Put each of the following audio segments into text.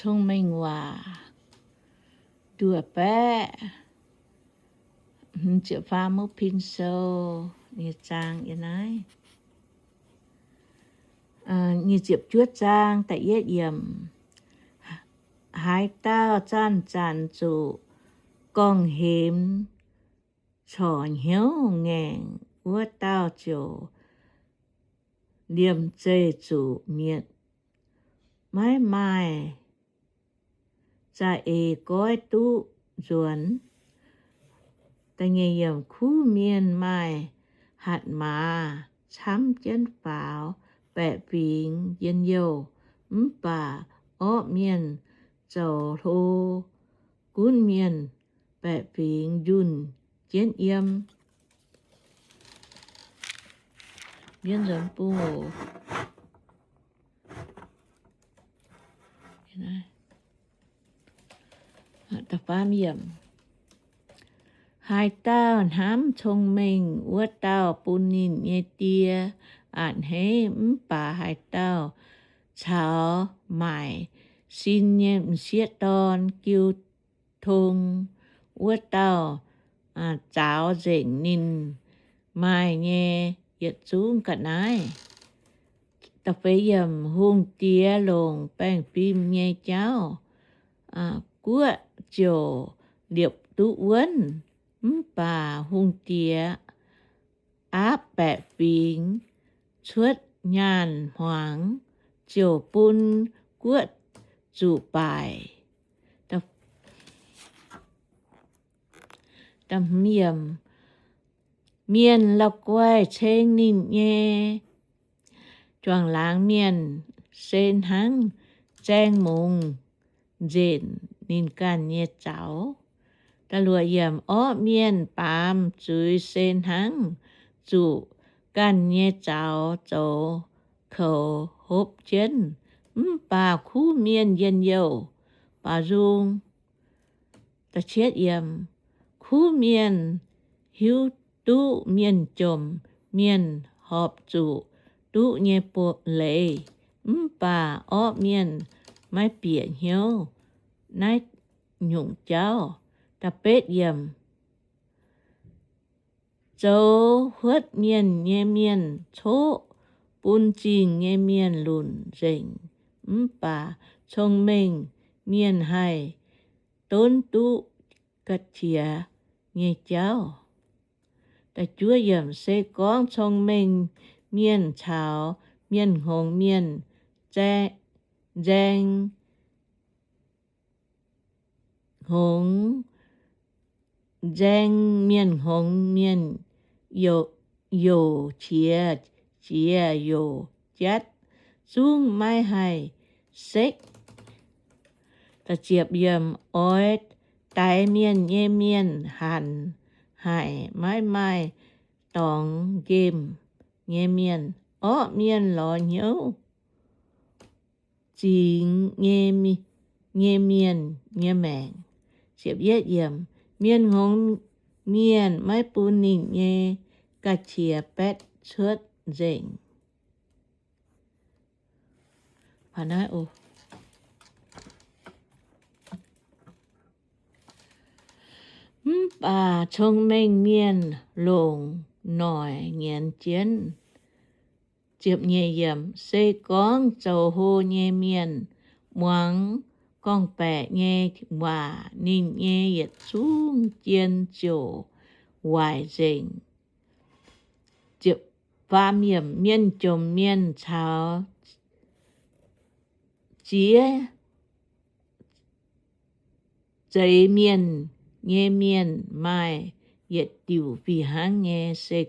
Cong-Mengh Waac nduoh baeqv, hmz ziepc faam mv pin sou nyei zaang yiem naaiv. Nyic ziepc juov zaang da'yietv yiemc. Haaix dauh zanc-zanc zuqc gorngv-hemx corc hnyouv ngaengc, wuov dauh ziouc liemh zeih zuqc mietc, maiv maaih za'eix goiv duqv nzuonx. Kuv mienh maaih hatc maaz camv jienv faaux baeqc fingx njien-youh, mv baac orqv mienh zoux hlo gunv mienh baeqc fingx njunh jienv yiem. Haaix dauh hnamv cong-mengh, wuov dauh bun ninh nyei die a'hneiv, mv baac haaix dauh caux maaic sin nyei m'sieqv dorn jiu tong, wuov dauh zaaux nzengc ninh maaih nyei yietc zungv ga'naaiv. Hungh diex longc baengh fim nyei jauv, guoqv ziouc liepc duqv wuonv, mv baac hungh diex aapv baeqc fingx cuotv nyaanh hmuangx, ziouc bun guoqv zuqc baaic. Mienh la'guaih ceng ninh nyei juangc laangz mienh se hnangv zaeng mungz nzenc ninh ganh nyei zaux. Orqv mienh baamz zuiz se hnangv zuqc ganh nyei zaux zoux koux hopv jienv, mv baac kuv mienh njien-youh baaux nzung. Kuv mienh hiuv duqv mienh jomc mienh horpc zuqc duqv nyei leiz, mv baac orqv mienh maiv bieqc hnyouv naaiv nyungc jauv. Zoux huotv mienh nyei mienh coqv bun zingh nyei mienh lunc nzengc, mv baac cong-mengh mienh haih donv duqv ga'qiex nyei jauv. Se gorngv cong-mengh mienh caux mienh hngongx mienh nzaeng, hngongx, nzaeng mienh hngongx mienh youc qiex jiez youc jatv zungv maiv haih sekv. Oix daix mienh nyei mienh hanc haic, maiv maaih dorngx nqemh nyei mienh. Orqv mienh lorz hnyouv zingx nyei mienh nyei maengc. Mienh hngongx mienh maiv bun ninh nyei ga'qiex baetv cuotv nzengc. Mv baac cong-mengh mienh longc noic nyienz jienv. Se gorngv zoux hlo nyei mienh muangx gorngv-baeqc nyei waac, ninh nyei yietc zungv jien ziouc waaic nzengc. Mienh jomc mienh caux ziex zeix mienh nyei mienh maaih yietc diuc fih hnangv nyei, se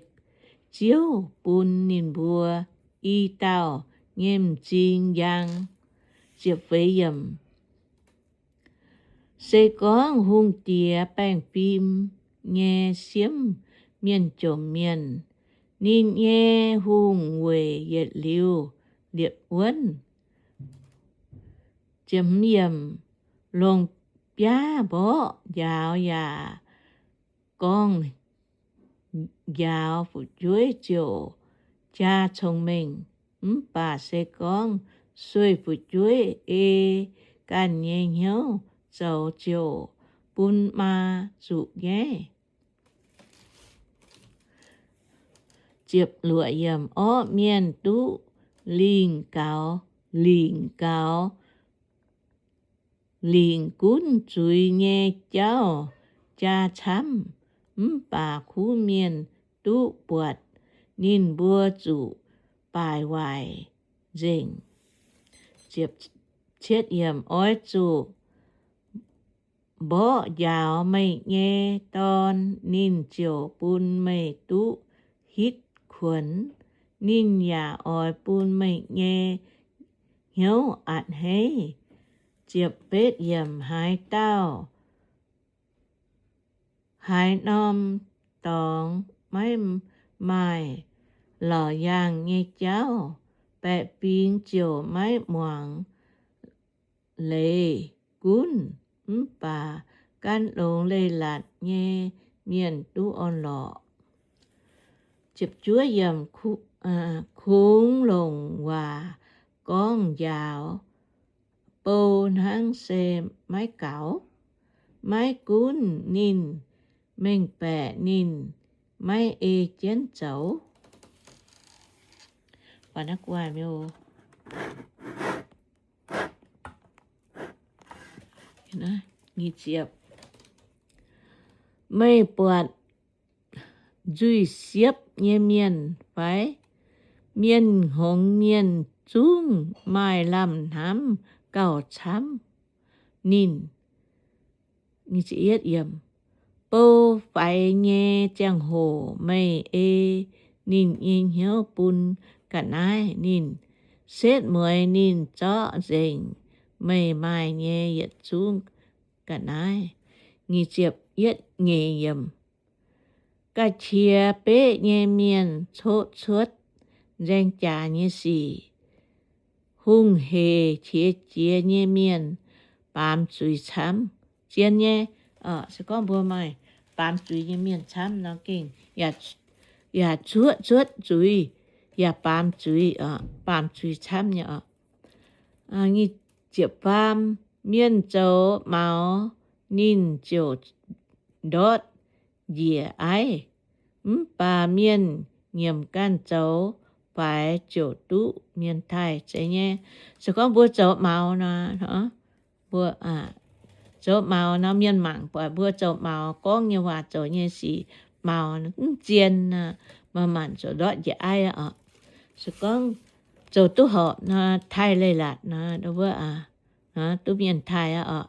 Ziouv bun ninh mbuo i dauh nyei m'zing njang. Se gorngv hungh diex baengh fim nyei siemv mienh jomc mienh, ninh nyei hungh weic yietc liuz liepc wuonv. Longc biaav mborqv njaaux yaac gorngv njaaux fu'jueiv ziouc jaa cong-mengh. Mv baac se gorngv sueih fu'jueiv ei ganh nyei hnyouv zoux ziouc bun maa zuqc nyaiv. Orqv mienh duqv lingh gaux, lingc gaux, lingc gunv zuiz nyei jauv jaa camv, mv baac kuv mienh duqv buatc, ninh mbuo zuqc baaic waaic nzengc. Oix zuqc mborqv njaaux meih nyei dorn, ninh ziouc bun meih duqv hitv kuonx. Ninh yaac oix bun meih nyei hnyouv a'hneiv. Haaix dauh, haaix norm dorngx maiv maaih laauc yaangh nyei jauv, baeqc fingx ziouc maiv muangx leiz gunv, mv baac gan longx leiz-latc nyei mienh duqv orn-lorqc. Kungx longc waac gorngv njaaux bou hnangv se maiv gaux, maiv gunv ninh mengh baeqc ninh maiv ei jienv zoux. Meih buatc nzuih siepv nyei mienh fai? Mienh hngongx mienh zungv maaih lamh hnamv gauh camv ninh. Bou faix nyei ziangh hoc meih ei ninh nyei hnyouv bun ga'naaiv, ninh setv mueiz ninh zorqv nzengc meih maaih nyei yietc zungv ga'naaiv. Ga'qiex beqv nyei mienh coqv cuotv nzaeng jaax nyei sic. Hungh hec qiex jiez nyei mienh baamz zuiz camv. Zien nyei, se gorngv mbuo maaih baamz zuiz nyei mienh camv nor gengh yaac cuotv, cuotv zuiz, yaac baamz zuiz, baamz zuiz camv nyei oc. Nyic ziepc faam, mienh zoux maux ninh ziouc ndortv njiec aiv, mv baac mienh nyiemc ganh zoux faix ziouc duqv mienh taaih. Zeiz nyei, se gorngv mbuo zoux maux nor, mbuo zoux maux nor, mienh mangc buatc mbuo zoux maux, gorngv nyei waac, zoux nyei sic maux, mv zien nor, manc-manc ziouc ndortv njiec aiv oc. Se gorngv zoux duqv horpc nor, taaih leiz-latc nor, wuov duqv mienh taaih aqv oc.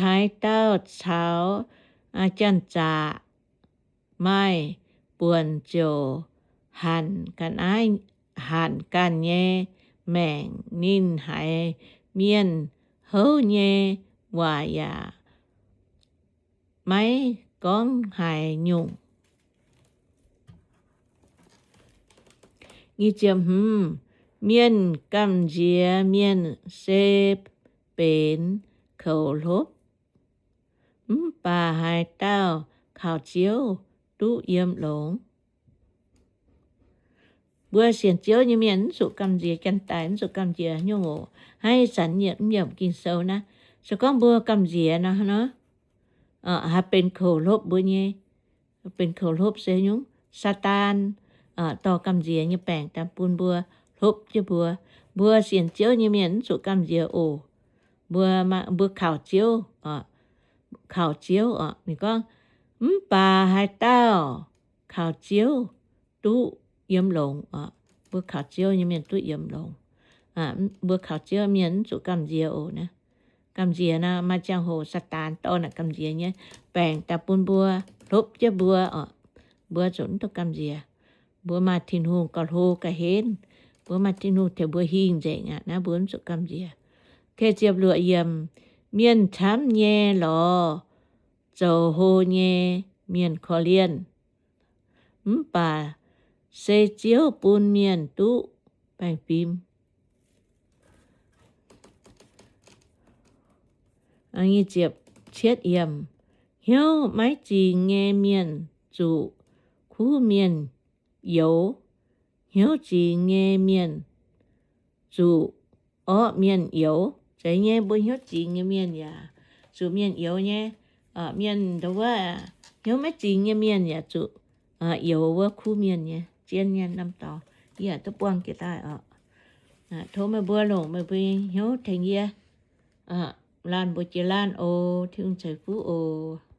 Haaix dauh caux janx-zaqc maaih buonc ziouc hanc ga'naaiv, hanc ganh nyei maengc. Ninh haiz mienh houv nyei waac yaac maiv gorngv haaix nyungc. Mienh gamh nziex mienh se benx koux hlopv, mv baac haaix dauh kaux Ziouv duqv yiem longx. Mbuo sienx Ziouv nyei mienh mv zuqc gamh nziex, janx-daic mv zuqc gamh nziex nyungc oc. Hnangv ih zanc yiem Ging-Sou naaiv, se gorngv mbuo gamh nziex nor, haih benx koux hlopv mbuo nyei. Benx koux hlopv se nyungc, Saadaan dorh gamh nziex nyei baengc daaih bun mbuo, hlopv jienv mbuo. Mbuo sienx Ziouv nyei mienh mv zuqc gamh nziex oc. Mbuo, mbuo kaux Ziouv, kaux Ziouv oc. Ninh gorngv, mv baac haaix dauh kaux Ziouv duqv yiem longx oc. Mbuo kaux Ziouv nyei mienh duqv yiem longx. Mbuo kaux Ziouv mienh mv zuqc gamh nziex oc naaiv. Gamh nziex nor, maaih ziangh hoc Saadaan dorh naaic gamh nziex nyei baengc daaih bun mbuo, hlopv jienv mbuo oc. Mbuo zuqc mv duqv gamh nziex. Mbuo maaih Tin-Hungh gauh hlo gauh henv. Mbuo maaih Tin-Hungh tengx mbuo hingh nzengc aqv. Naaiv mbuo mv zuqc gamh nziex. Ziepc luoqc yiemc, mienh camv nyei lorz zoux hlo nyei mienh korv-lienh, mv baac se Ziouv bun mienh duqv baengh fim. Hnyouv maiv zingx nyei mienh zuqc kuv mienh youx. Hnyouv zingx nyei mienh zuqc orqv mienh youz. Zeiz nyei, mbuo hnyouv zingx nyei mienh yaac zuqc mienh youz nyei. Mienh ndau wuov hnyouv maiv zingx nyei mienh yaac zuqc youz wuov kuv mienh nyei. Zien nyei norm dorngx yie yaac duqv buangh jiex daaih oc. Tov meih mbuo longc meih mbuo nyei hnyouv tengx yie laanh mbuox jiex laanh oc. Tin-Hungh ceix fuqv oc.